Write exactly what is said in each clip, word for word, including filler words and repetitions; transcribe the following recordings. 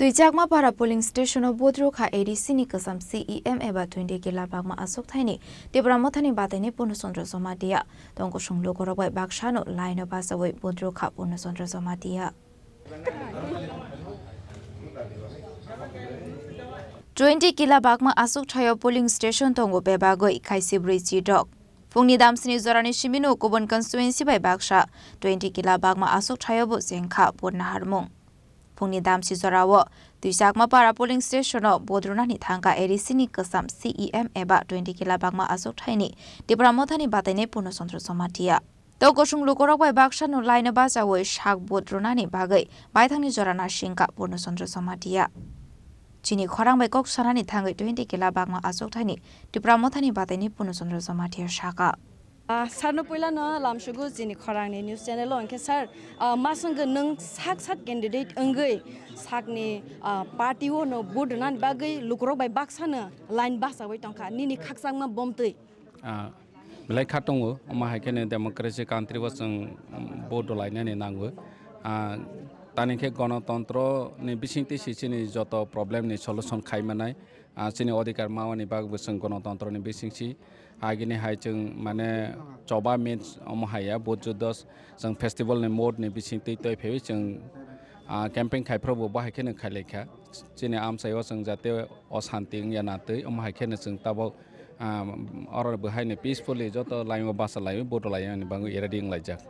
Twi Chakmapara polling station o vote rwkha A D C ni kwcham C E M eba twenty kila bagma achukthai ni Tipra Mothani bataini Purno Chandra Jamatia. Tongkosong lukurok bai baksano line o bachawi vote rwkha Purno Chandra Jamatia. Twenty kila bagma achukthai o polling station tongo bebagwi kaisi bwrwi chidok. Phungni damsini jorani simino kubun constituency bai baksa twenty kila bagma achukthai o bo chengkha vote naharmung. Phungni damsi jorao Twi Chakmapara polling station o vote rwnani thangkha A D C ni kwcham C E M eba twenty kila bagma achukthai ni Tipra Mothani bataini Purno Chandra Jamatia. Tongkosong lukurok bai baksano line o bachawi sak vote rwnani bagwi baithangni jora naisingkha Purno Chandra Jamatia. Chini khorang bai kok sanani thangwi twenty kila bagma achukthai ni Tipra Mothani bataini Purno Chandra Jamatia sakha. Ah, sir no puila no lamsugo chini khorang ni news channel o, hwnkhe sir, ah, ma swngkhe nwng sak sak candidate wngwi sakni, ah, party o no vote rwnani bagwi lukurok bai baksa no line bachawi tongkha, nini khakchangma bomtwi? Ah, belai kha tongo, omo hai kheno democracy country o chwng, um, vote rwlainani nango. Ah, tani khe gonotontro ni bisingtwi se chini joto problem ni solution khai manai. Ah, chini odhikar mawani bagwi chwng gonotontro ni bisingsi agini hai chwng mane choba means omo hai ya, vote juddo chwng festival ni mode ni bisingtwi twi phaiwi chwng, ah, campaign khai phuru bo bahai kheno khai lai kha. Chini amchai o chwng jate o santi wngya na twi omo hai kheno chwng tabok, ah, oro bo haino peacefully joto line o bacha lai, vote lai ani bagwi ready wng laijak.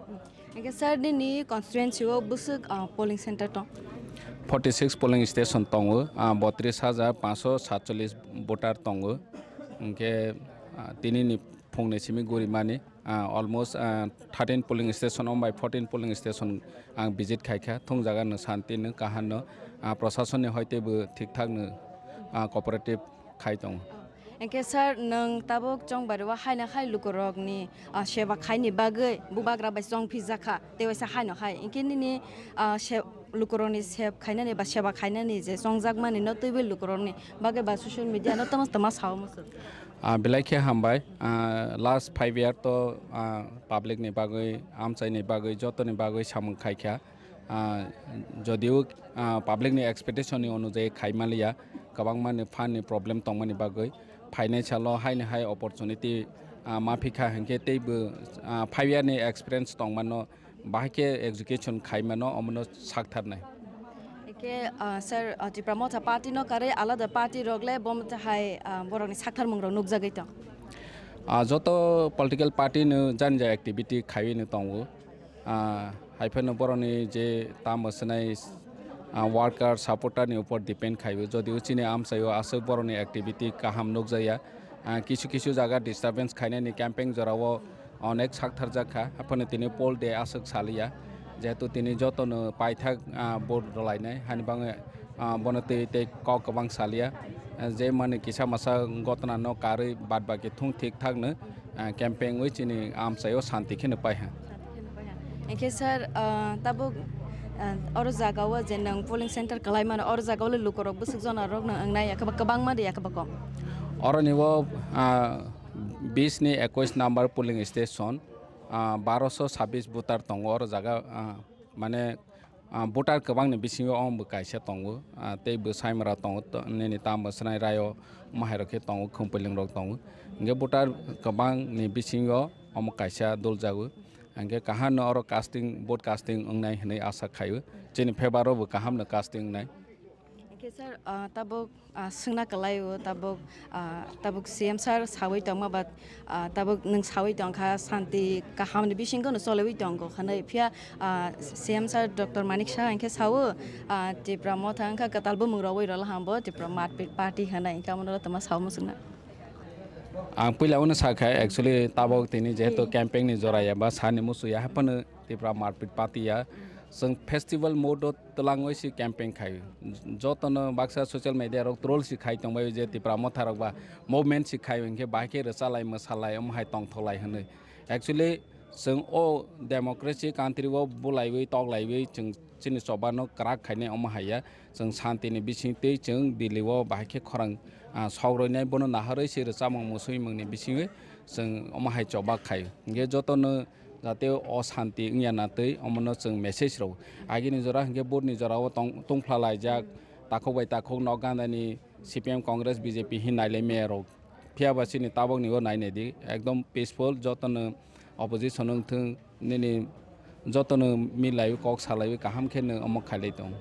Hwnkhe sir, nini constituency o bwswk, ah, polling center tong? Forty six polling station tongo, ah, botris hajar panchsho satcholish voter tongo. Hwnkhe, ah, tini ni phung ni simi guri mani, ah, almost, ah, thirteen polling station, ombai fourteen polling station ang visit khai kha. Thung jaga no santi no, kaham no, ah, prosason ni hoi teibo thik thak no, ah, cooperative khai tongo. Hwnkhe sir, nwng tabuk chongbari o haino hai lukurokni, ah, seba khaini bagwi bubagra bai chong phijakha, tei waisa haino hai. Hwnkhe nini, ah, se-, lukurokni seb khainani ba seba khainani je chongjakmani no twiwi lukurokni bagwi ba social media no tamo tamo sao muchung? Ah, belai khe hambai. Ah, last five year to, ah, public ni bagwi, amchai ni bagwi, joto ni bagwi samung khai kha. Ah, jodio, ah, public ni expectation ni onujai khai manliya, kwbangma ni fund ni problem tongmani bagwi, phainai salo haini hai opportunity, ah, ma phikha hinkhe teibo, ah, five year ni experience tongmano bahai khe execution khai mano, omono saktharnai. Eke, ah, sir, ah, Tipra Motha party no karwi alada party rok le bo motha hai, ah, borok ni saktharmung rok nukjagwi tong? Ah, joto political party no jani jani activity khaiwi no tongo. Ah, hai phano borokni je tamo swnai, ah, worker, supporter ni upor depend khaiwi. Jodio chini amchaio aswk borokni activity kaham nukjakya. Ah, kisu kisu jaga disturbance khainani camping jorao onek saktharjak kha. Haphano tini poll day aswk saliya. Jehetu tini jotono paithak, ah, vote rwlainai. Hani bagwi ah, bono twi tei kok kwbang saliya. Ah, je mani kisa masa gotna no karwi bad baki thung thik thak no, ah, camping wi chini amchai o santi kheno pai ha. Hwnkhe sir, ah, tabuk, ah, oro jaga o je nwng polling center kwlai mano, oro jaga o le lukurok bwswk jona rok no wngnai, yakhe ba kwbangma de, yakhe ba kom? Oro ni o, ah, bis ni ekwis number polling station, ah, baroso sabis voter tongo oro jaga, ah, mane, ah, voter kwbangni bisingo omo bo kaisa tongo, ah, tei bwsaimara tongo, to-, nini tamo swnai raio omo hai rok khe tongo, khumpuilung rok tongo. Hinkhe voter kwbangni bisingo omo kaisa duljago. Hinkhe kaham no oro casting, vote casting wngnai hinwi asa khaio. Chini favour o bo kaham no casting wngnai. Hinkhe sir, ah, tabuk, ah, swngna kwlai o, tabuk, ah, tabuk C M sir sawi tongma ba, ah, tabuk nwng sawi tongkha, santi kaham ni bisingo no choliwi tongo hinwi. Phiya, ah, C M sir Doctor Manik Saha hinkhe sao, ah, Tipra Motha wngkha kwtal bumung rogwi rwla hambo Tipra Marpit Party hinwi, hinkhe omono tongma sao muchungna. Ang puila uno sakha, actually tabuk tini jehetu campaign ni jora ya ba sani musu ya, haphano Tipra Marpit Party ya, chwng festival mode o twlangwi se campaign khaio. Jotono baksa social media rok troll se khai tongbaio je Tipra Motha rok ba movement se khaio, hinkhe bahai khe rwchalai mwsalai omo hai tongthoklai hinwi. Actually, chwng o democracy country o bulaiwi toklaiwi chwng chini choba no kwrak khainai omo hai ya. Chwng santi ni bisingtwi chwng Delhi o bahai khe khorang, ah, sok roinai, bono naharwi se rwchapmung muswimung ni bisingwi chwng omo hai choba khaio. Hinkhe jotono jate o santi wngya na twi, omono chwng message rw. Agini jora hinkhe vote ni jora o tong-, tongphlalaijak, Takhuk bai takhuk nok gandani C P M, Congress, B J P hin nailai maya rok. Phiya ba chini tabok ni o nai nai di. Ekdom peaceful, joto no opposition wng thung, nini joto no milai kok salai kaham khe no omo khailai tong.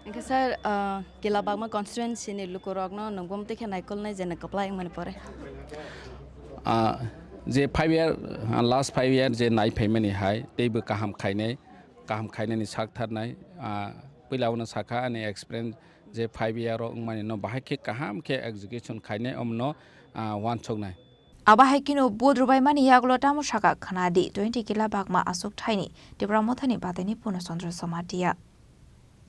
Hwnkhe sir, ah, Kila Bagma constituency ni lukurokno nwng bumtwi khe naikolnai je nwng kwplai wngmani pore? Ah, je five year, ah, last five year je nai phaimani hai, teibo kaham khainai, kaham khainani sak tharnai, ah, puila uno sakha ani experience je five year o wngmani no bahai khe kaham khe execution khainai omno, ah, wansoknai. Abo hai kheno vote rwbaimani yagulo tamo sakha khna di, twenty Kila Bagma aswk thaini Tipra Mothani badaini Purno Chandra Jamatia.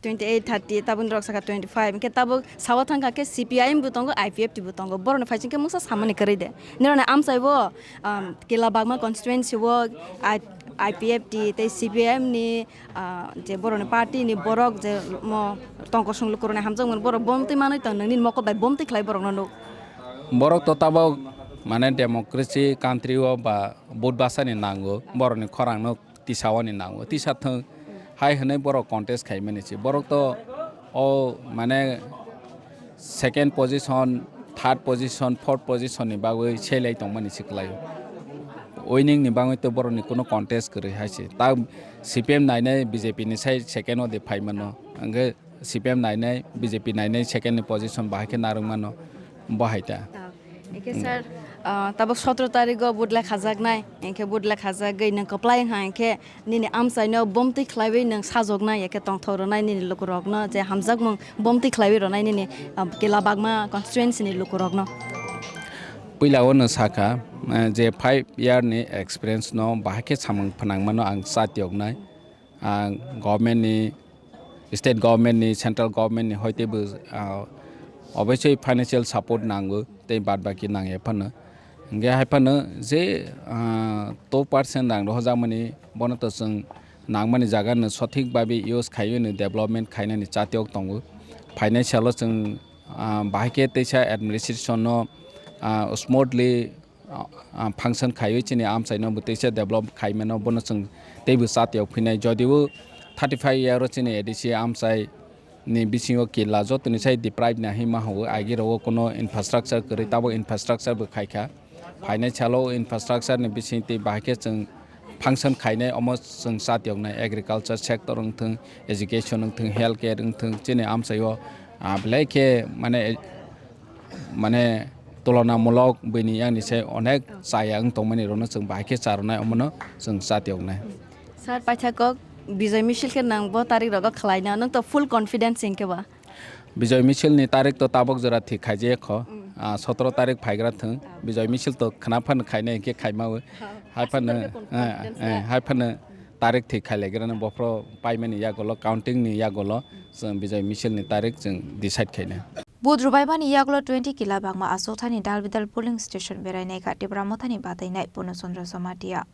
Twenty eight, thirty, tabuk norok sakha twenty five, hwnkhe tabuk sawa thangkha khe C P I M bo tongo, I P F T bo tongo, borokni phaising khe mungsa samani kwrwi de. Nirokni amchai bo, um, Kila Bagma constituency o I-, I P F T tei C P I M ni, ah, je borokni party ni borok je mo tongkosong lukurokni hamjakmani borok bomtwi manwi tong, nini mokol bai bomtwi khlai borokno nuk. Borok to tabuk mane democracy country o ba vote bwsani nango, borokni khorang no tisa oni nango, tisa thwng hai hwnwi borok contest khaimani se. Borok to o mane second position, third position, fourth position ni bagwi selai tongmani se kwlaio. Winning ni bagwi to borokni kuno contest kwrwi hai se. Ta C P M nainai B J P ni sai second o de phaimano. Hwnkhe C P M nainai, B J P nainai second ni position bahai khe narwk mano, bo hai ta. Hwnkhe sir, ah, tabuk sotro tarikgo vote lekhajaknai, hwnkhe vote lekhajagwi nwng kwplai wngkha, hwnkhe nini amchaino bomtwi khlaiwi nwng sajoknai, hwnkhe tongthok rwnai nini lukurokno je hamjakmung bomtwi khlaiwi rwnai nini, ah, Kila Bagma constituency ni lukurokno. Puila o nwng sakha, eh, je five year ni experience no bahai khe samung phnangmano ang chatiyoknai. Ah, government ni, state government ni, central government ni hoi teibo, ah, obviously financial support nango, tei baad baki nangya phano. Hingke hai phano je, ah, two percent rang rohorjakmani bono to chwng nangmani jaga no sothik babe use khaiwi no development khainani chatiyok tongo. Financial o chwng, ah, bahai khe teisa administration no, ah, smoothly ah, ah, function khaiwi chini amchaino bo teisa develop khaimano bono chwng teibo chatiyok phinai. Jodio thirty five year o chini A D C amchai ni bisingo kila jotoni sai deprive nahima hao agi rogo kono infrastructure kwrwi, tabok infrastructure bo khaikha. Phainai salo infrastructure ni bising tei bahai khe chwng function khainai omo chwng chatiyoknai agriculture sector wngthwng, education wngthwng, health care wngthwng chini amchaio, ah, belai khe mane mane tulonamulok bini yang ni se onek chaya wng tongmani rokno chwng bahai khe charwnai omono chwng chatiyoknai. Sir, paithakok Bijoy misil khe nang bo tarik rogo khlaina, nwng to full confidence hinkhe ba? Bijoy misil ni tarik to tabok jora thik khaijaya kho. Ah, sotoro tarik phaigra thwng. Bijoy misil to khna phano khainai hinkhe khaimawi. Hai phano, eh, hai phano tarik thik khailaigrana bophro paimani yagolo, counting ni yagolo chwng Bijoy misil ni tarik chwng decide khainai. Vote rwbaimani yagulo twenty Kila Bagma aswk thani Dalbidal polling station berai naikha Tipra Mothani badainai Purno Chandra Jamatia.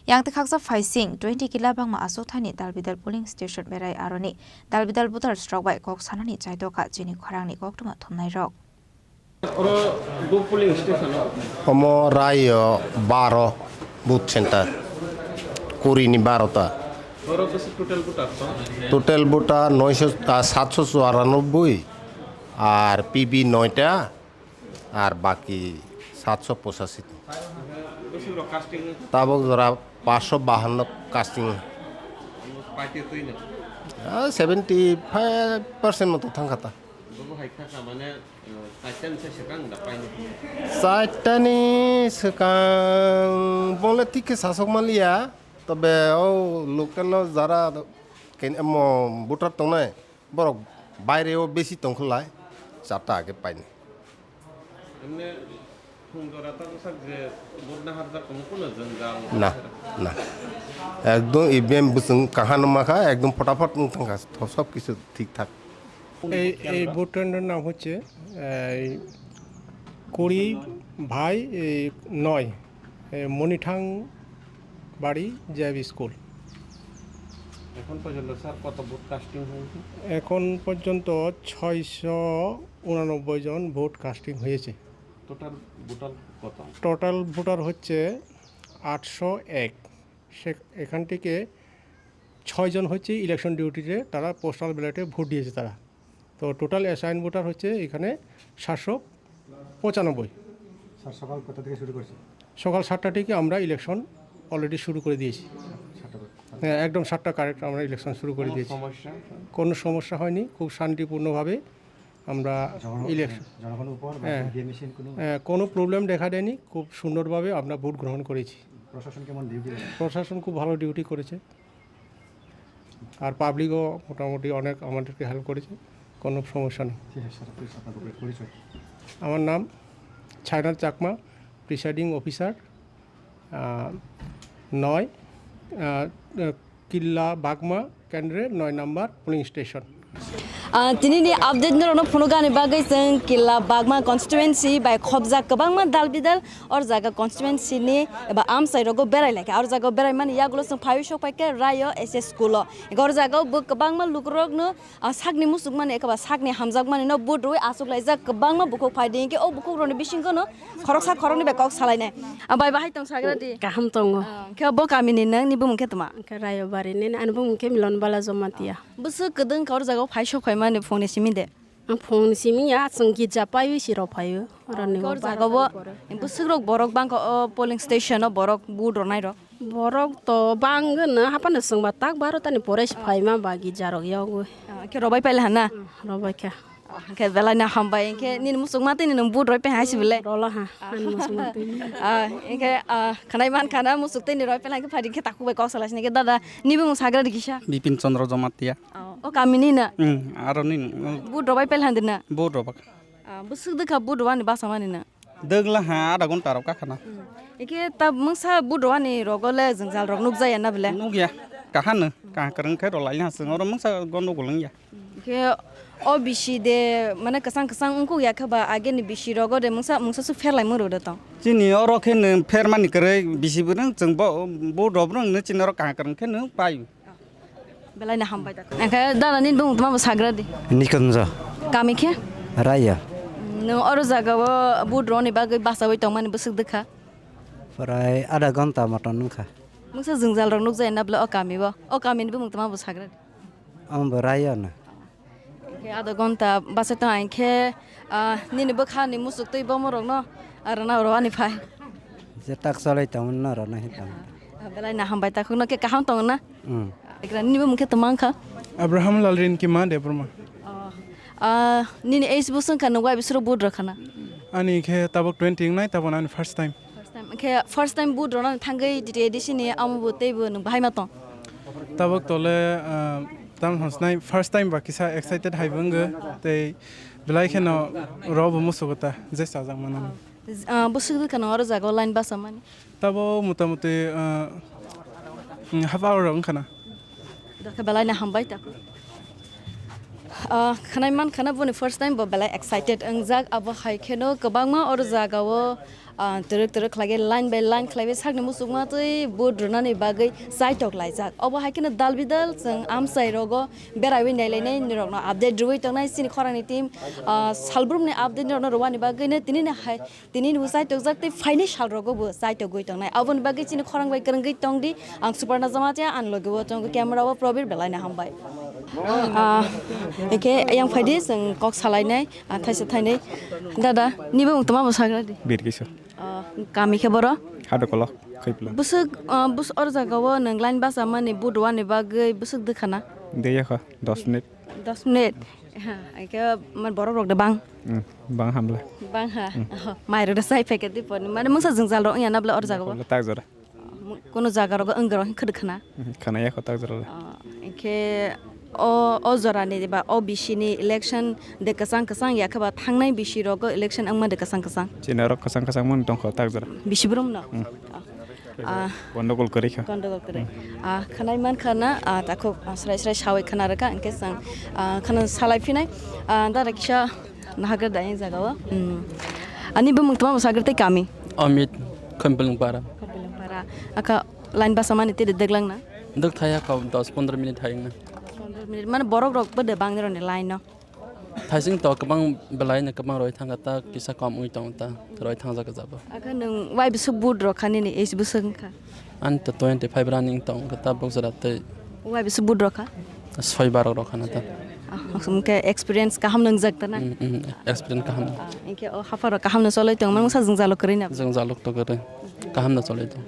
Yang tei khaksa phaising twenty Kila Bagma aswk thani Dalbidal polling station berai aroni Dalbidal voters rok bai kok sanani chaitokha chini khorangni koktwma thumnai rok. Oro bo polling station o. Omo raio baro booth center, kuri ni baro ta. Oro bwswk total voter tong? Total voter noisho, ah, satsho churanobboi, ar P B noita, ar baki satsho pochashi. Bwswk rok casting? Tabok jora pansho bahanno casting. Party twi no? Ah, seventy five percent moto thangkha ta. Bobo hai kha kha mane, eh, chaitani se swkang da paini. Chaitani swkang bole thik khe sasok manliya, tobe o local o jara ken-, emo voter tongnai, borok baire o besi tongkholai, charta age paini. Emne phung jora ta bwsak je vote naharjak tongmo kuno jwngjal. Na, na. Ekdom E V M bwswng kaham no makha, ekdom photaphat wng thangkha, sob kisu thik thak. এই এই ভোট কেন্দ্রের নাম হচ্ছে এই কুড়ি বাই এই নয়, এই মণিঠাং বাড়ি জে বি স্কুল। এখন পর্যন্ত স্যার কত ভোট কাস্টিং হয়েছে? এখন পর্যন্ত ছয়শো উনানব্বই জন ভোট কাস্টিং হয়েছে। টোটাল ভোটার কত? টোটাল ভোটার হচ্ছে আটশো এক। সে এখান থেকে ছয়জন হচ্ছে ইলেকশন ডিউটিতে, তারা পোস্টাল ব্যালটে ভোট দিয়েছে তারা। তো টোটাল অ্যাসাইন ভোটার হচ্ছে এখানে সাতশো পঁচানব্বই। স্যার, সকাল কটা থেকে শুরু করছে? সকাল সাতটা থেকে আমরা ইলেকশন অলরেডি শুরু করে দিয়েছি। সাতটা পর্যন্ত। হ্যাঁ, একদম সাতটা কারেক্ট আমরা ইলেকশন শুরু করে কোনো দিয়েছি। সমস্যা? কোনো সমস্যা হয়নি, খুব শান্তিপূর্ণভাবে আমরা জনগণ-, ইলেকশন জনগণের উপর বা হ্যাঁ। ইভিএম মেশিন কোনো হ্যাঁ, কোনো প্রবলেম দেখা দেয়নি, খুব সুন্দরভাবে আমরা ভোট গ্রহণ করেছি। প্রশাসন কেমন ডিউটি দেয়? প্রশাসন খুব ভালো ডিউটি করেছে। আর পাবলিকও মোটামুটি অনেক আমাদেরকে হেল্প করেছে, কোনো সমস্যা নেই। ঠিক আছে স্যার, প্লিজ আপনার পরিচয়। আমার নাম Chaynath Chakma, presiding officer, ah, নয়, আহ, কিল্লা বাগমা কেন্দ্রের নয় নম্বর polling station. Ah, tini ni update norokno phunukani bagwi chwng Killa Bagma constituency bai khobjak kwbangma dal bidal or jaga constituency ni eba amchai rogo berai laikha. Or jaga o berai mani yagulo chwng phaiwi sok paikha Rayo S S school o. Ego or jaga o bo kwbangma lukurokno, ah, sakni muchukmani eba sakni hamjakmani no vote rwi achuk laijak kwbangma bukhuk phai di. Hinkhe o bukhuk rokni bisingo no khoroksa khoroknwi bai kok salainai. Ah, bai bahai tong sagra di. Kaham tongo. Ah, hinkhe bo kamini nang ni bumung khe tma? Hinkhe Rayo bari ni ani bumung khe Milon Bala Jomatia. Bwswk kwdwng khe or jaga o phai sok phaimani phone ni simi de? Ang phone ni simi ya, chwng girja paiwi si rw phaio. Oroni o jaga o bwswk rok borok bangkha o polling station o borok vote rwnai rok? Borok to bang no haphano chwng ba tak baro tani pore si phaima ba girja rok yogwi. Ah, khe rw bai paila hana? Rw bai kha. Ah, khe belai no hambai, khe nini muchuk ma tini nwng vote rw pai hai si bele? Rw la ha. Ah, ani muchuk ma tini. Ah, hinkhe, ah, khwnai man khana muchuk tini rw pai hinkhe phai di khe takhuk bai kok sala sini khe dada ni bumung sagra di kisa? Bipin Chandra Jamatia. Oh, o kamini na? Hmm, aro ni. Vote rw bai paila handi na? Vote rw bak. Ah, bwswk dwkha vote rwani basa mani na? Dwgla ha, adha ghonta rok kakhana. Hmm. Eke ta mungsa vote rwani rogo le jwngjal rok nukjaya na bele? Nukya. Kahano, kaham kwrwng khe rwlai ha chwng oro mungsa gondogol wngya. Khe o bisi de mane kwchang kwchang wngkuk ya khe ba age ni bisi rogo de mungsa mungsa su pherlai muru de tong. Chini oro khe nw phermani kwrwi bisi bwrwng chwng bo, vote rw bwrwng nw chini oro kaham kwrwng khe nw pai. Belai no hambai da. Angkhe dada nini bumung tma bo sagra di. Nikunjo. Kami khe? Raya. Nwng oro jaga o vote rwni bagwi bachawi tongmani bwswk dwkha? Prai adha ghonta moton wngkha. Mungsa jwngjal rok nukjai na bwle o kami o. O kami ni bumung tma bo sagra di. Ang bo Raya no. Khe adha ghonta bachai tong ang khe, ah, nini bwkha ni muchuk twi bomo rok no, ah, rwna rwani phai. Je tak cholai tong no rwna hi tong. Ah, belai no hambai takhuk no khe kaham tong na? Hmm. Ekra nini bumung khe tma wngkha? Abraham Lalrin Kima Debbarma. Oh. Ah, nini age bwswk wngkha, nwng wai bwswk vote rwkha na? Ani khe tabuk twenty wngnai, tabuk ani first time. First time, khe first time vote rwna thangwi D T A D C ni amo bo tei bo nwng bahai ma tong? Tabuk tole, ah, tam honsnai first time ba kisa excited hai bwngo tei belai kheno rw bo musugo ta je sajak mano. Ah, bwswk dwkha no oro jaga o line basa mani? Tabo motamuti, ah, mm, half hour rok wngkha na. Dokhe belai no hambai tako. Ah, khwnai man khana boni first time bo belai excited wngjak. Abo hai kheno kwbangma oro jaga o, ah, twrwk twrwk khlaiwi line by line khlaiwi sakni muchungma twi vote rwnani bagwi chaitok laijak. Obo hai kheno dal bidal chwng amchai rogo beraiwi nailainai nirokno update rwui tongnai chini khorangni team, ah, salbrumni update nirokno rwani bagwino tinini hai Tini ni bo chaitok jak tei phaini sal rogo bo chaitok gwi tongnai. Aboni bagwi chini khorang bai kwrwngwi tong di. Ang Suparna Jamatia, ang logi o tongo camera o Probir, belai no hambai. Ah, eke yang phai di, chwng kok salai nai, ah, thaisa thainwi. Dada, ni bumung tma bo sagra di. Birkisor. Ah, kami khe boro? Hadokolo, Khaipla. Bwswk, ah, bwswk or jaga o nwng line basa mani vote rwani bagwi bwswk dwkha na? Deya kha, dos minute. Dos minute. Ha, eke man borok rok de bang. Hmm, bang hamla. Bang ha. Hmm. Oh, mai rok de sai packet di pon. Mane mungsa jwngjal rok ya na bla or jaga bo. Wala tak jora. Mu-, kono jaga rok wng rok khwdwk khna. Hmm, khana ya kho tak jora. Oh, eke o, o jora ni ba o bisi ni election de kwchang kwchang ya khe ba thangnai bisi rogo election wngma de kwchang kwchang. Chini rok kwchang kwchang mani tong kho tak jora. Bisi brum no. Hmm. Ah. Gondogol kwrwi kha. Gondogol kwrwi. Ah, khwnai man kha na, ah, takhuk, ah, srai srai sawi khna rwkha, hwnkhe chwng, ah, khna salai phinai, ah, dara kisa naharkha da yang jaga o. Hmm. Ani bumung tma bwsa kwrwi tei kami? Amit, Khempelung para. Khempelung para. Aka line basa mani tiri deglang na? Dek thaya kau dos pondro minute hayung na. Pondro minute, mane borok rok bwdw bang nironi line no? Thaising to kwbang belai no kwbang roi thangkha ta kisa kom oi tongo ta roi thangjak jabo. Aka nwng wai bwswk vote rokha nini age bwswk wngkha? Ani to twenty five running tong kha ta bok jora tei. Wai bwswk vote rokha? Soi barok rokha na ta. Hwnkhe experience kaham nwngjak ta na? Mm, mm, experience kaham. Ah, hwnkhe o hapharo kaham no choloi tong mano sa jwngjalo kwrwi na? Jwngjalo to kwrwi. Kaham no choloi tong.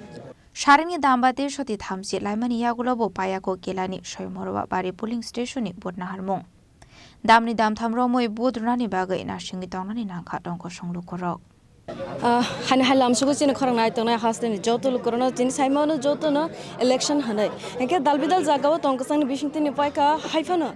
Sarini dambati soti thamchi laimani yagulo bo payako Kelani Soimorwa Bari polling station ni vote naharmung. Damni damtham romwi vote rwnani bagwi nasingwi tongnani nangkha tongkosong lukurok. Ah, hani hai lamsugo chini khorang nai tongnai hasteni joto lukurokno chini saimano jotono election hinwi. Hwnkhe dal bidal jagao tong kwchangni bisingtwini paikha hai phano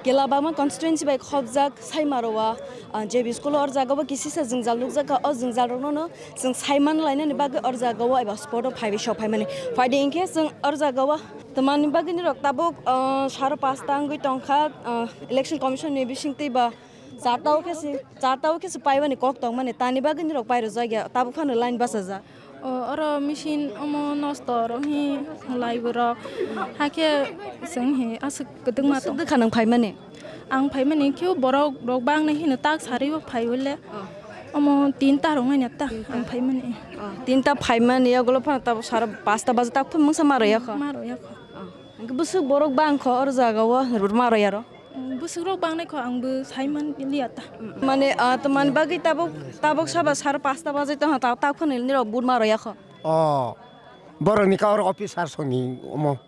Kela Bagma constituency bai khopjak Saimarowa, ah, J B school o or jagao bo kisisa jwngjal nukjakha. O jwngjal rokno no chwng saiman lainani bagwi or jagao eba spot o phaiwi sok phaimani. Phaidi hwnkhe chwng or jagao twmani bagwi nirok tabuk, ah, saro pasta wngwi tongkha, ah, election commission ni bisingtwi ba Charta o khe se, charta o khe se paibani kok tongmani, tani bagwi nirok pairwjak ya, tabuk phano line bachajak. O, oro machine omo nosto oro hi laibo rok, hakhe chwng hi aswk kwdwkma tong. Swk dwkha nwng phaimani? Ang phaimani khe borok rok bang nai hino tak sari o phai hole. Oh. Omo tinta rok nai ta ang phaimani. Oh, tinta phaimani, yagulo phano tabuk sara pasta baja tak phano mungsa maro yakho. Maro yakho. Oh. Hwnkhe bwswk borok bang kho oro jaga o, maro yaro. Bwswk rok bangnai kho ang bo sai man liya ta. Mane, ah, to man bagwi tabuk, tabuk saba sar pasta baje tong ta, ta khwni nirok but ma roya kho. O, borok ni ka oro officer song ni omo,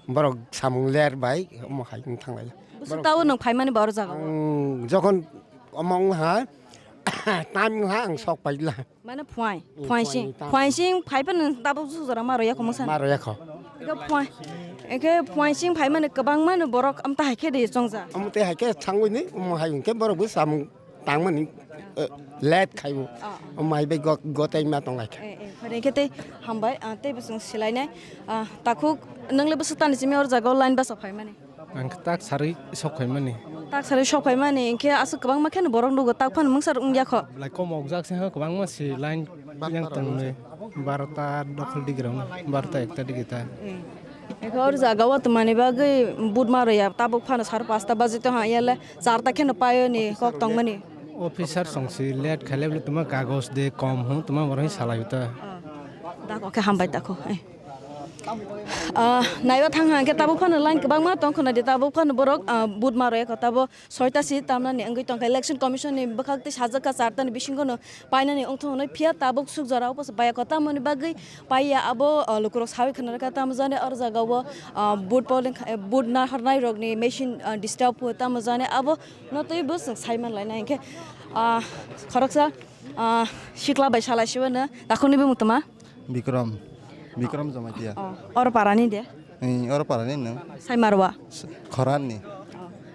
borok samung ler bai omo hai wng thang lai. Bwswk tabo nwng phai mani ba oro jaga o? Ang jokhon omo wng ha, time wng ha ang sok pai la. Mane phuai, mm, phuai sing, phuai sing phai phano tabuk su jora ma roya kho mungsa. Ma roya kho. Eke phuai, eke phuai sing phai mane kwbang mano borok am ta hai khe de chongja. Am te hai khe sangwi ni, um, hai khe borok bo samung tang mani, eh, let khai bo. Ah. Um, hai bai go, go tai ma tong lai kha. Eh, eh, phai khe tei hambai, ah, tei bo chwng silai nai. Ah, takhuk nang le bwswk tani simi or jaga o line basa phai mani. Ang tak sarwi sok phaimani. Tak sarwi sok phaimani, hwnkhe aswk kwbangma kheno borok nugo, tak phano mungsa rok wngya kho. Belai kom okjak se, kwbangma si line yang tongnai. Barota dokhol digi rok, barota ekta digi ta. Hwnkhe or jaga o twmani bagwi but ma roya, tabuk phano sar pasta baji tong ha, yale charta kheno paio ni kok tongmani. Officer song si let khaile bole tuma kagoj de kom hwn tuma borok salai ta. Dak oke hambai ta kho. Ah, naiyo thang hang khe tabuk phano line kwbangma tong khwna di, tabuk phano borok, ah, but ma roya kho, tabo soita si tamnani wngwi tongkha. Election Commission ni bwkhak tei sajak kha charta ni bisingo no painani wngthok hwnwi, phiya tabuk suk jora o bwsa baya kho, tamoni bagwi paiya abo, ah, lukurok sawi khwna rwkha. Tamo jani or jaga o, ah, but polling kha-, eh, but nahar nai rok ni machine, ah, disturb o, tamo jani abo no twi bo chwng sai man laina hinkhe, ah, khoroksa, ah, sikla bai salai sibo no takhuk ni bumung tama. Bikram. Bikram Jamatia. Oh, oro parani de? Oro parani nang. Saimarwa. Khoranni.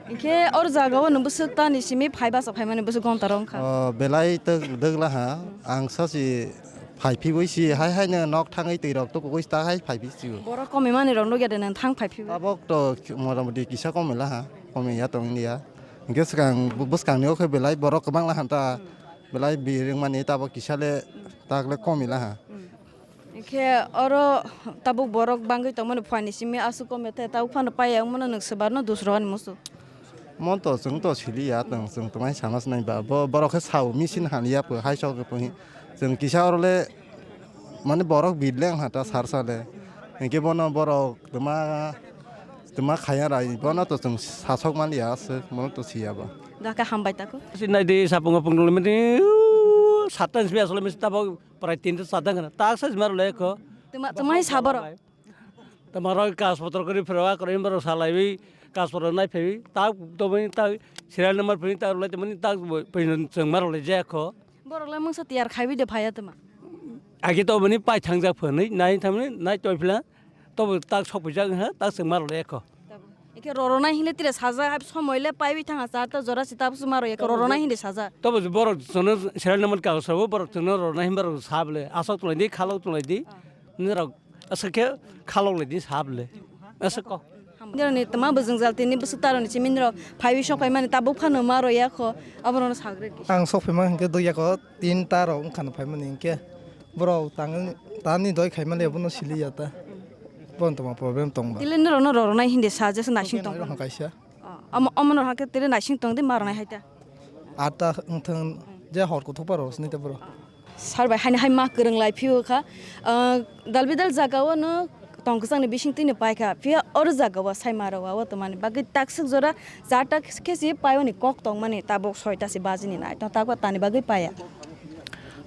Hingke or jaga o nung bwswk tani simi phai basa phaimani bwswk gonta rok wngkha. Oh, belai dwgla ha. Ang sasi phai phibui si hai hai no nok thangwi twi rok tukugwi ta hai phai phi si o. Borok komimani rok nugya de nang thang phai phibui. Tabok to motamoti kisa komila ha. Komiya tong ya. Hingke swkang bwskang ni o khe belai borok kwbang la han ta. Belai birwng mani tabok kisa le tak le komila ha. Hingke oro tabuk borok bangwi tongmani phuani simi aswk kome te tabuk phano paiya wngmano nwng swbarno dusro ani musu. Mon to chwng to siliya tong chwng twmai sana sinai ba bo borok khe sao machine haliya pho hai sok pho chwng kisa oro le mane borok bit le wngkha ta sar sale hingke bono borok twma twma khaya rai bono to chwng sasok maliya aswk bono to siya ba. Daka hambai tako. Sinai di sapung apung dole mani satan simi asole misi tabok. Prai tinta sadang kana tak sa jmar le ko. Tuma, tuma hi sabar. Tama roi kas potro kori phero a kori baro salai bi kas potro nai phebi tak to bini tak serial number phebi tak le tama ni tak phebi chwng mar le je ko. Borok le mungsa tiyar khai bi de phaya tuma. Agi to bini pai thangjak phani nai thamni nai toi phila. Tobo tak sokpijak wngkha, tak chwng ma rwlai kho. Eke rorona hinle tire sajak, hai somoi le paiwi thangha, charta jora si tabuk chwng ma rwya kho, rorona hindi sajak. Tobo borok chwngno serial number kagos rwbo, borok chwngno rorona hinba rok sa bwle, aswk tonglaidi, khalok tonglaidi, nini rok aswk khe khalok laidi sa bwle, aswk kok. Nini rokni twma bwswng jal tini bwswk taroni simi nini rok phaiwi sok phaimani tabuk phano ma rwya kho, abono sagri. Ang sok phaima hinkhe dugya kho. Tin ta rok wngkha no phaimani hinkhe borok tangwi tani doi khaimani abono siliya ta. Bono tongma problem tongba. Tile norok no rorok nai hindi sa jesa naising tong. Rok kaisa. Omo omo no hakhe tile naising tong di marnai hai ta. Atta wngthang je hor kuthukpa rok sini te borok. Sar bai haini hai ma kwrwng lai phiyo kha. Dal bidal jaga o no Tong kwchangni bisingtwino paikha, phiya oro jagao saima rok o tongmani bagwi takswk jora charta khe si paioni kok tongmani, tabuk soita se bajini nai tong, tabuk tani bagwi paiya.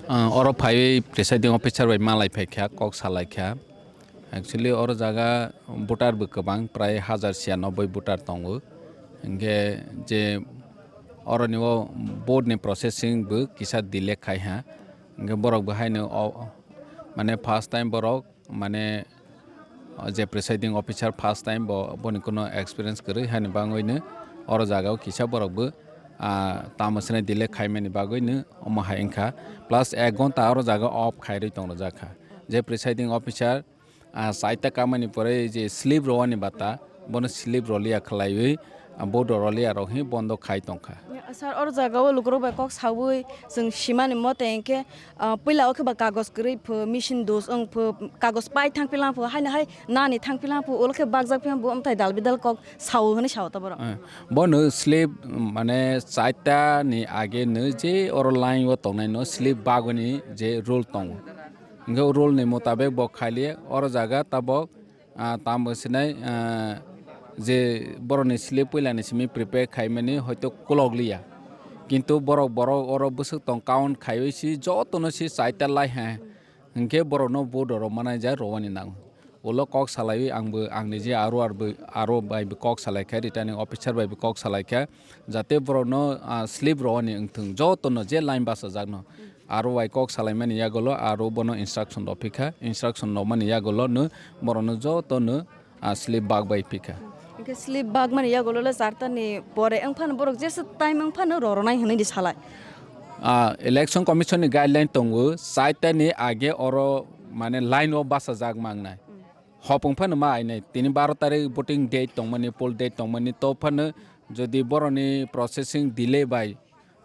Ah, oro phaiwi presiding officer bai malai phaikha, kok salaikha. Actually, oro jaga voter bo kwbang, prai hajar siyanoboi voter tongo. Hinkhe je oroni o vote ni processing bo kisa delay khai ha. Hinkhe borok bo haino o, mane first time borok, mane o je presiding officer first time bo, boni kuno experience kwrwi, haini bagwino oro jagao kisa borok bo, ah, tamo swnai delay khaimani bagwino omo hai wngkha. Plus ek ghonta oro jaga off khairwi tongrwjak kha. Je presiding officer, ah, saita kamani pore je slip rwani bata, bono slip rwliya khwlaiwi, ah, bodo rwliya rok hi bondo khai tongkha. Sir, oro jagao lukurok bai kok saui chwng simani mote hinkhe, ah, puila o khe ba kagoj kwrwi pho, machine dos wng pho, kagoj pai thang philang pho, haino hai nani thang philang pho, ulo khe bakjak philang pho, amthai dal bidal kok sao hwnwi sao ta borok. Eh, bono slip, mane, chaita ni age no je oro line o tongnai no slip bagoni je rule tongo. Hinkhe o rule ni mutabek bo khailiya, oro jaga tabok, ah, tamo sinai, ah, je borokni slip puilani simi prepare khaimani hoito kolokliya. Kintu borok, borok oro bwswk tong count khaiwi si jotono si chaita lai hai. Hinkhe borokno vote rw manai ja rwani nango. Ulo kok salaiwi angbo, angni je aro arbo, aro bai bo kok salaikha, returning officer bai bo kok salaikha, jate borokno, ah, slip rwani wngthung, jotono je line bachajakno. Aro bai kok salaimani yagulo aro bono instruction rw phikha, instruction rwmani yagulo no borokno jotono, ah, slip bag bai phikha. Hinkhe slip bag mani yagulo le charta ni pore wngphano borok jesa time wngphano rorwnai hwnwi di salai. Ah, Election Commission ni guideline tongo, chaita ni age oro, mane, line o bachajak mangnai. Hopung phano ma ainai, tini baro tarik voting date tongmani, poll date tongmani, to phano jodi boroni processing delay bai,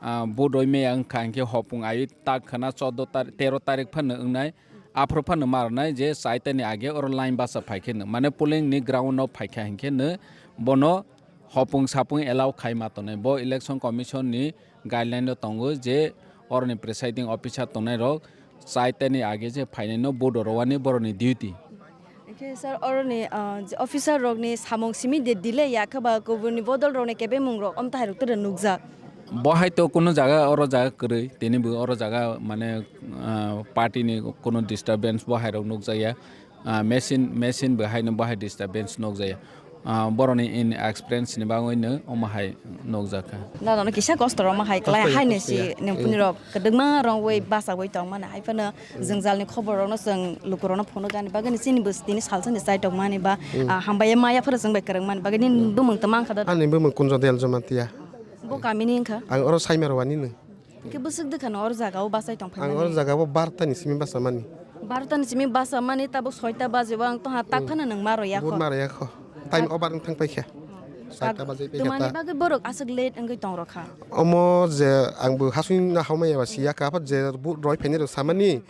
ah, vote roi maya wngkha hinkhe hopung ai tak khana chordo tar-, tero tarik phano wngnai, aphuru phano ma rwnai je chaita ni age oro line bacha phai khe no, mane, polling ni ground o phai kha hinkhe no bono hopung sapung allow khai ma tongnai. Bo Election Commission ni guideline o tongo je oroni presiding officer tongnai rok chaita ni age je phainai no vote rwani boroni duty. Hinkhe sir, oroni, ah, je officer rokni samung simi de delay ya khe ba kubuni bodol rokni kebengmung rok omtahai rok tere nukjak. Bo hai to kuno jaga, oro jaga kwrwi, tini bo oro jaga, mane, ah, party ni kuno disturbance bo hai rok nukjak ya. Ah, machine, machine bo haino bo hai disturbance nukjaya. Ah, boroni in experience ni bagwi no omo hai nukjakha. Nono kisa kosto rok omo hai klai. Kosto ya, haino kosto si ya. Nungpuni rok kwdwkma rok wi bachawi tongmani hai phano jwngjal ni khobor rok no chwng luku rok no phunuk ani bagwi no chini bo tini salsa ni chai tongmani ba, ah, hambai maya phano chwng bai kwrwngmani bagwi nini bumung tong mankha da. Ani bumung Kunjo Del Jamatia. Bo kami ni wngkha? Ang oro Saimar wani no. Hinkhe bwswk dwkhano oro jaga o bachai tong phaimani? Ang oro jaga o barta ni simi bachamani. Barta ni simi bachamani, tabuk soita baji o ang tongha, tak phano nwng ma roya kho. Bur ma roya kho. Time over wng thang paikha. Saita baji paikha ta. Twmani bagwi borok aswk late wngwi tong rokha. Omo je ang bo hasing no hamya ba siya kha, aphar je bu roi phaini rok samani,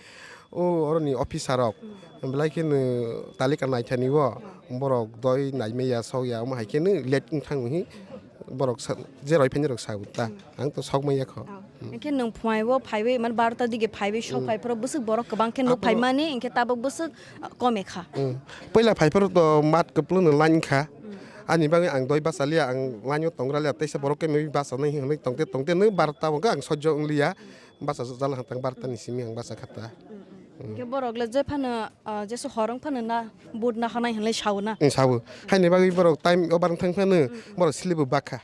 o oroni officer rok belai khe no talika naithani o, borok doi naimaya sokya, omo hai khe no late wng thang hi borok sa-, je roi phaini rok sa ta. Ang to sok maya kho. Oh. Hinkhe nwng phuai o phaiwi, mane, barota dige phaiwi sok phai phoro bwswk borok kwbang khe nuk phai mani, hinkhe tabuk bwswk, ah, kome kha. Mm. Puila phai phoro to mat kwplwng no line kha. Ani bagwi ang doi bachaliya, ang line o tongraliya, teisa borok khe mui bachanai hinwi tongte tongte no barota o ang sojjo wngliya. Bacha jala hantang barota ni simi ang bacha kha ta. Hinkhe borok le je phano, ah, jesu hor wng phano na vote na honai hinlai sao na. Mm, sao. Haini bagwi borok time over wng thang phano borok slip bo bakha.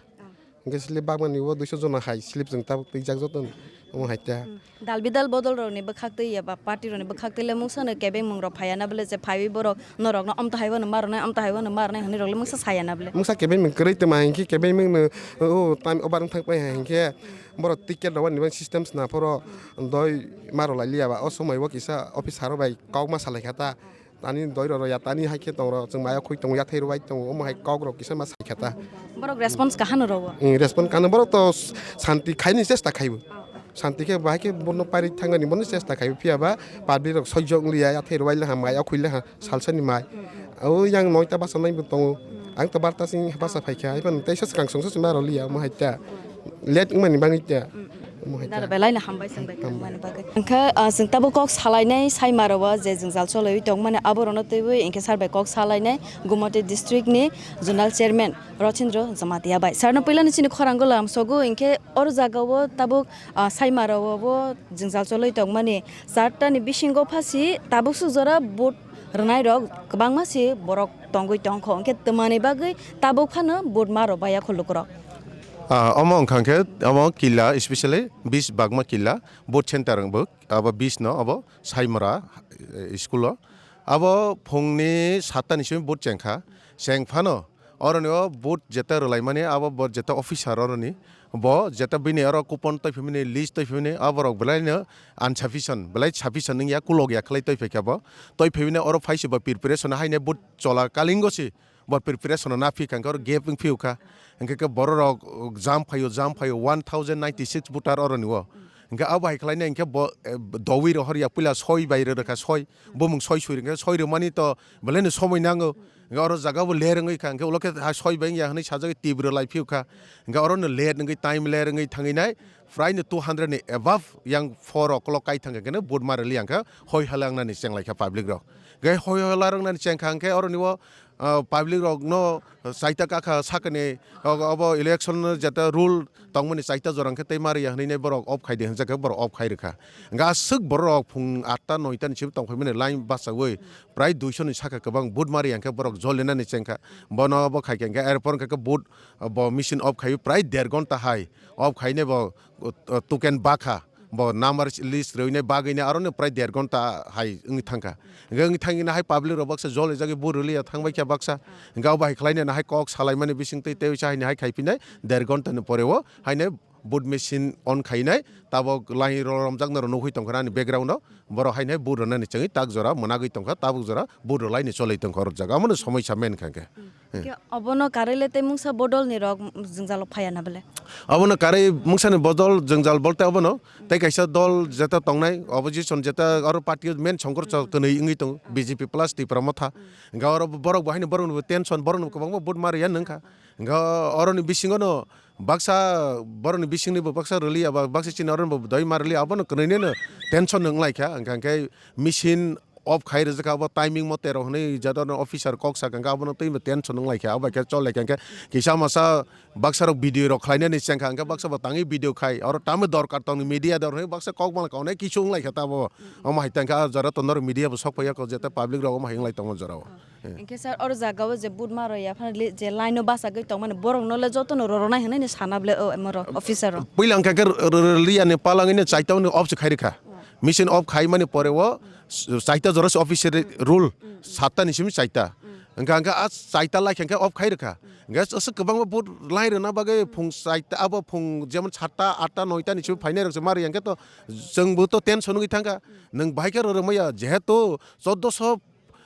Hinkhe slip bakmani o duiso jona hai slip chwng tabuk twijak jotono, omo hai ta. Dal bidal bodol rokni bwkhak twi eba party rokni bwkhak twi le mungsa no kebengmung rok phaiya na bwle, je phaiwi borok norok no omtahai bono ma rwnai, omtahai bono ma rwnai hinwi rok le mungsa saya na bwle. Mungsa kebengmung kwrwi twma hinkhe kebengmung no, o time over wng thang pai hinkhe borok ticket rok ni system sna phoro doi ma rw lai liya ba, o somoi o kisa officer rok bai kok ma salai kha ta. Tani doi roro ya, tani hai khe tong rok, chwng maya khoi tongo, yathai rwbai tongo, omo hai kok rok kisa ma sai kha ta. Borok response kaham no rwo? Mm, response kaham no, borok to s-, santi khaini chesta khaibo. Santi khe bahai khe bono pairi thangani bono chesta khaibo, phiya ba public rok sojjo wng liya, yathai rwbai le ha, maya khoi le ha, salsa ni mai. O yang noita basa nai bo tongo. Ang to barta sing basa phai kha, hai phano teisa swkang songsa se ma rw liya, omo hai ta. Late wng mani bagwi ta. Dara belai no hambai chwng bai kwrwngmani bagwi. Hwnkhe, ah, chwng tabuk kok salainai Saimarao je jwngjal cholaiwi tongmani aborokno twiwi hwnkhe sar bai kok salainai Gumoti district ni zonal chairman Rochindro Jamatia bai. Sarno puilano chini khorang golam sogo hwnkhe oro jagao tabuk, ah, Saimarao bo jwngjal cholaiwi tongmani charta ni bisingo phasi tabuk suk jora vote rwnairok kwbangma se borok tongwi tongkho, hwnkhe twmani bagwi tabuk phano vote ma rwbaiya kho lukurok. Ah, omo wngkha khe omo killa, especially bis bagma killa, vote center wngbo abo bis no abo Saimora, eh, school o. Abo phungni satta ni simi vote chengkha, cheng phano oroni o vote jeta rwlaimani abo bo jeta officer oroni bo jeta bini oro coupon twi phimani, list twi phimani, aborok belai no insufficient, belai sufficient wngya, kulok ya khlai twi phaikha bo. Twi phimani oro phaisi bo preparation haine vote chola kalingo si bo preparation na phi kha, hwnkhe oro gap wng phiu kha. Hwnkhe khe borok rok jam phaio, jam phaio, one thousand ninety six voter oroni o. Hwnkhe abo hai khlainai hwnkhe bo, eh, dowi rohor ya puila soi bai rwrwkha, soi, bumung soi sui rwkha, soi rwmani to belai no somoi nango. Hwnkhe oro jaga bo ler wngwi kha, hwnkhe ulo khe ha soi bai wngya hwnwi sajagwi tibro lai phiu kha. Hwnkhe oro no ler wngwi time ler wngwi thangwi nai, prai no two hundred ni above yang four o'clock kai thang khe vote ma rwli ang kha, hoi hala wngnani cheng lai kha public rok. Hwnkhe hoi hala wngnani cheng kha hwnkhe oroni o, ah, public rok no chaita kakha sakani o-, obo election no jeta rule tongmani chaita jora hwnkhe tei ma rwya hwnwi nai borok off khai di hwnjak khe borok off khai rwkha. Hwnkhe aswk borok rok phung atta noita ni simi tong phaimani line bachaui prai duiso ni saka kwbang vote ma rwya hwnkhe borok jolinani cheng kha. Bono bo khai khe hwnkhe airport hwnkhe vote bo machine off khai prai der ghonta hai off khainai bo, uh, uh, token bakha. Bo number list rwinai bagwinai aro no prai der ghonta hai wngwi thangkha. Hwnkhe wngwi thangwi hai public rok baksa jolijagwi vote rwliya thangbai kha baksa. Hwnkhe abo hai khlainai hai kok salaimani bisingtwi tei uisa haini hai khaiphinai der ghonta ni pore o haino vote machine on khainai tabok line rw romjaknai rw nugwi tongkha ani background o. Borok haino vote rwnani chengwi tak jora mwnagwi tongkha, tabuk jora vote rwlaini cholwi tongkha oro jaga. Omono somoi sa main kha hwnkhe. Hwnkhe obono karwi le tei mungsa bodol ni rok jwngjalo phaiya na bole? Obono karwi mungsa ni bodol jwngjal bolte obono tei kaisa dol jeta tongnai opposition jeta oro party o main songkor kwnwi wngwi tongo B J P plus Tipra Motha. Hwnkhe oro borok bo haino borok ni bo tension, borok ni bo kwbangma vote ma rwya nung kha. Hwnkhe oro ni bisingo no baksa borok ni bising ni bo baksa rwliya ba baksa chini oro ni bo doi ma rwliya, abono kwnwi no tension wng lai kha. Hwnkhe machine off khai rwjak kha, abo timing mote rw hwnwi jadon officer kok sa kha, abono twi bo tension wng lai kha, abo khe chol lai kha. Hwnkhe kisa masa baksa rok video rok khlainani cheng kha, hwnkhe baksa bo tangwi video khai, oro tamo dorkar tongni media dor hwnwi baksa kok mala kaunai kisu wng lai kha tabo. Omo hai tang kha, ah, jora to norok media bo sok phai ya kho, jeta public rok omo hai wng lai tongo jora o. Hwnkhe sir, oro jaga o je vote ma rw ya phano le, je line o bachagwi tongmani borok no le joto no rw rwnai hwnwi ni sana bole o, emo rok officer rok? Puila hwnkhe khe r-, r-, rwliya ni palangwi no chaita ni off se khai rwkha. Machine off khaimani pore o s-, chaita jora se official rule, satta ni simi chaita. Hwnkha hwnkha a chaita lai khe off khai rwkha. Hwnkhe aswk kwbangma vote line rwna bagwi phung chaita, abo phung jemon satta, atta, noita ni simi phainai rok se ma rwya hwnkhe to chwng bo to tension wngwi thangkha. Nwng bahai khe rw rwmaya, jehetu choddoso,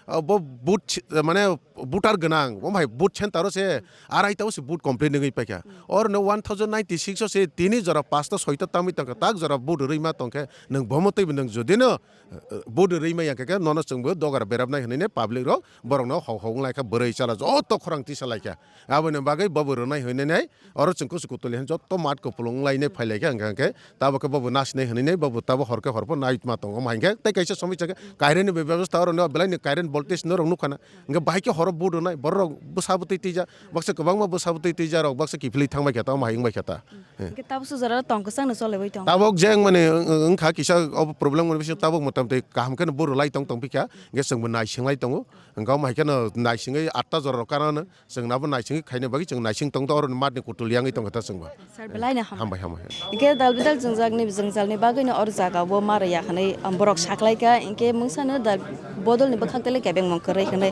ah, bo vote, mane voter gwnang, bo hai vote center o se arai ta o se vote complete wngwi paikha. Oro no one thousand ninety six o se tini jora pasta soita tamwi tongkha, tak jora vote rwima tongkhe nwng bomo twibo nwng jodi no, eh, vote rwima yang khe nono chwngbo dogar berapnai hwnwi ne public rok borok no hok hok wng lai kha, bwrwi chala joto khorang tisa lai kha. Aboni bagwi bobo rwnai hwnwi nai oro chwng kusu kutuli hin joto mat kupulung wng lai nai phai lai kha, hwnkha hwnkhe tabo khe bobo nasinai hwnwi nai bobo tabo hor khe hor pho nai ma tongo, omo hai khe tei kaisa somoi cha khe kaireni bebostha oro no belai ni current voltage norok nukha na, hwnkhe bahai khe horo vote rwnai borok rok bwsa bwtwi twijak, baksa kwbangma bwsa bwtwi twijak rok baksa kiphilwi thang bai kha ta, omo hai wng bai kha ta. Hwnkhe tabuk sujara tong kwchang no cholaiwi tong. Tabuk jeng mani wng-, wng-, wngkha kisa obo problem wngmani bising tabuk motamtwi kaham khe no vote rwlai tong tong phikha, hwnkhe chwngbo naising lai tongo, hwnkhe omo hai khe no naisingwi atta jora rok kana no. Chwng nabo naisingwi khaina bagwi chwng naising tongdo, oroni matni kutul yangwi tongkha ta chwngbo. Sir, belai no hambai. Hambai, hambai. Hwnkhe dal bidal jwngjak ni, jwngjal ni bagwi no or jaga o ma rwya hwnwi, um, borok saklai kha, hwnkhe mungsa no dal bodol ni bwkhak tele kebeng mung kwrwi hwnwi.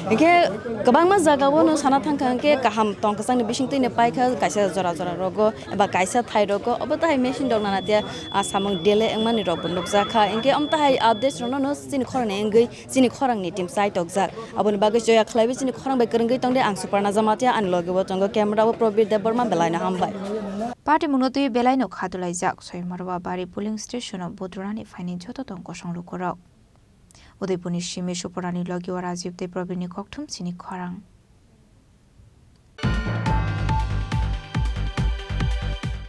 Hwnkhe kwbangma jaga o no sana thang kha, hwnkhe kaham tong kwchang ni bising twi no pai kha, kaisa jora jora rogo eba kaisa thai rogo, obo tahai machine rok nana tiya, ah, samung delay wngmani rok bo nukjak kha, hwnkhe omo tahai updates rok no, no chini khorang ni wngwi. Chini khorang ni team chai tokjak. Aboni bagwi choya khlaiwi chini khorang bai kwrwngwi tongdi, ang Suparna Jamatia, ani logi o tongo camera o Probir Debbarma, belai no hambai. Party mungno twi belai no khatulaijak, Soimarwa Bari polling station o vote rwnani phaini joto tong kosong lukurok. Udaipurni simi Suparnani logi o Rajiv tei Probirni kokthum chini khorang.